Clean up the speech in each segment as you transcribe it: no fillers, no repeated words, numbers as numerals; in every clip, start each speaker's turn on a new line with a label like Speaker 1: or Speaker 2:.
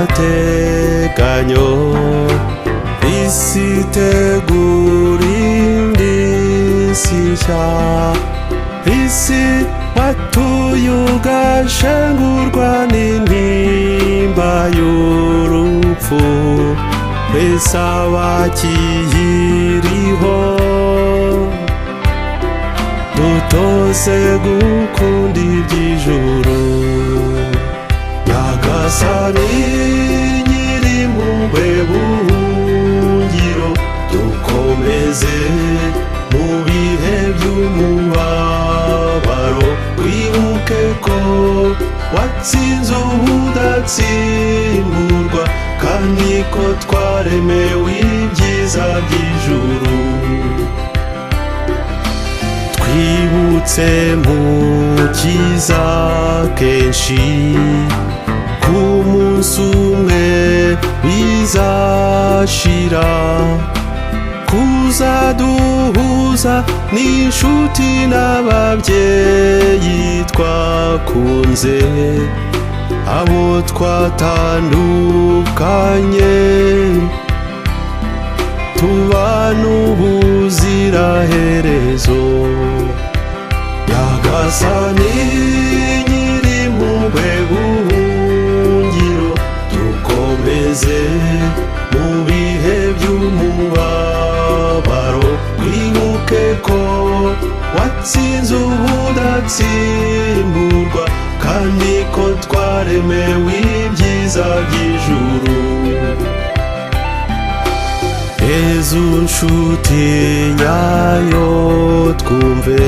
Speaker 1: by'agateganyo, isi itegura indi si nshya, isi watuye ugashengurwa n'intimba y'urupfu, twese abakiyiriho dutoze gukunda iby'ijuru. Nyagasani nyir'impuhwe buhungiro, dukomeze mu bihe by'umubabaro, wibuke ko watsinze ubudatsimburwa, kandi ko twaremewe ibyiza by'ijuru. Twibutse Mukiza kenshi ku munsi umwe bizashira, kuzaduhuza n'inshuti n'ababyeyi twakunze, abo twatandukanye tubana ubuziraherezo. Nyagasani nyir'impuhwe buhungiro, dukomeze mu bihe by'umubabaro, wibuke ko watsinze ubudatsimburwa, kandi ko twaremewe ibyiza by'ijuru. Yezu nshuti nyayo twumve,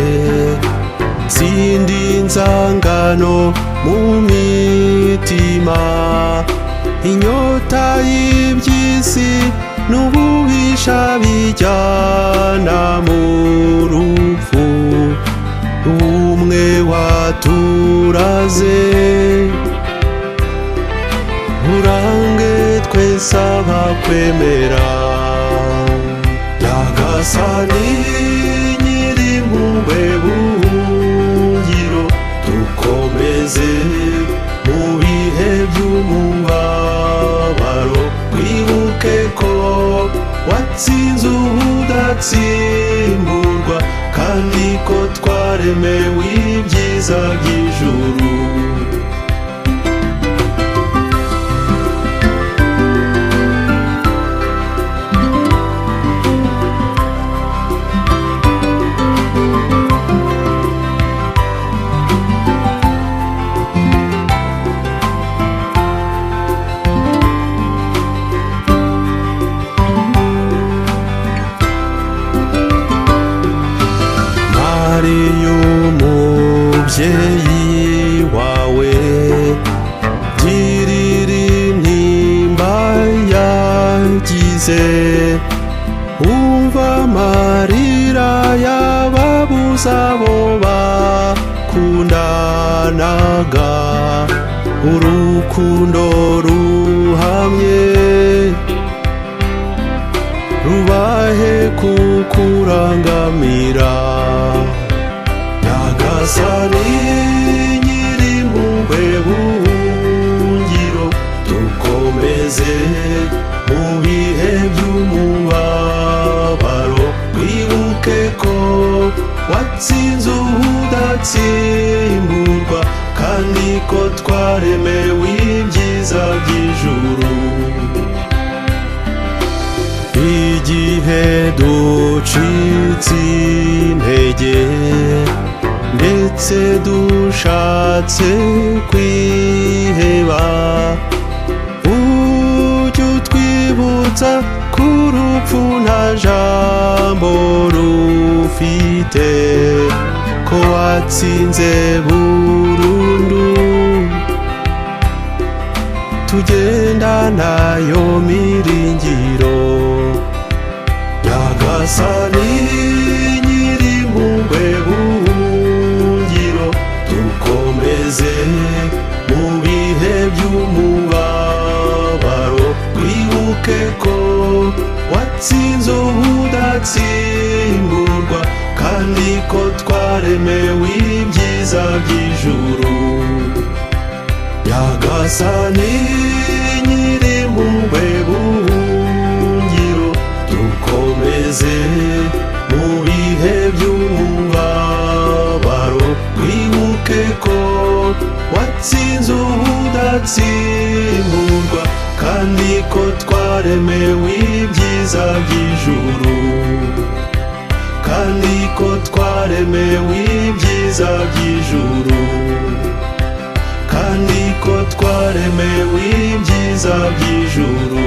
Speaker 1: tsindi inzangano mu mitima, inyota y'iby'isi n'ububisha bijyana mu rupfu, ubumwe waturaze urange twese abakwemera. Nyagasani nyir'impuhwe buhungiro, dukomeze mu bihe by'umubabaro, wibuke ko watsinze ubudatsimburwa, kandi ko twaremewe ibyiza by'ijuru. Mariya umubyeyi wawe, girira intimba yagize, umva amarira y'ababuze abo bakundanaga, urukundo ruhamye rubahe kukurangamira. Nyagasani nyir'impuhwe buhungiro, dukomeze mu bihe by'umubabaro, wibuke ko watsinze ubudatsimburwa, kandi ko twaremewe ibyiza by'ijuru. Igihe ducitse intege ndetse dushatse kwiheba, ujye utwibutsa ko urupfu nta jambo rufite, ko watsinze burundu, tugenda nayo miringiro. Nyagasani nyir'impuhwe buhungiro, dukomeze mu bihe by'umubabaro, wibuke ko watsinze ubudatsimburwa, kandi ko twaremewe ibyiza by'ijuru. Nyagasani Nyir'impuhwe buhungiro, dukomeze mu bihe by'umubabaro. Twibuke ko watsinze ubudatsimburwa, kandi ko twaremewe ibyiza by'ijuru, kandi ko twaremewe ibyiza by'ijuru, kandi ko twaremewe ibyiza by'ijuru.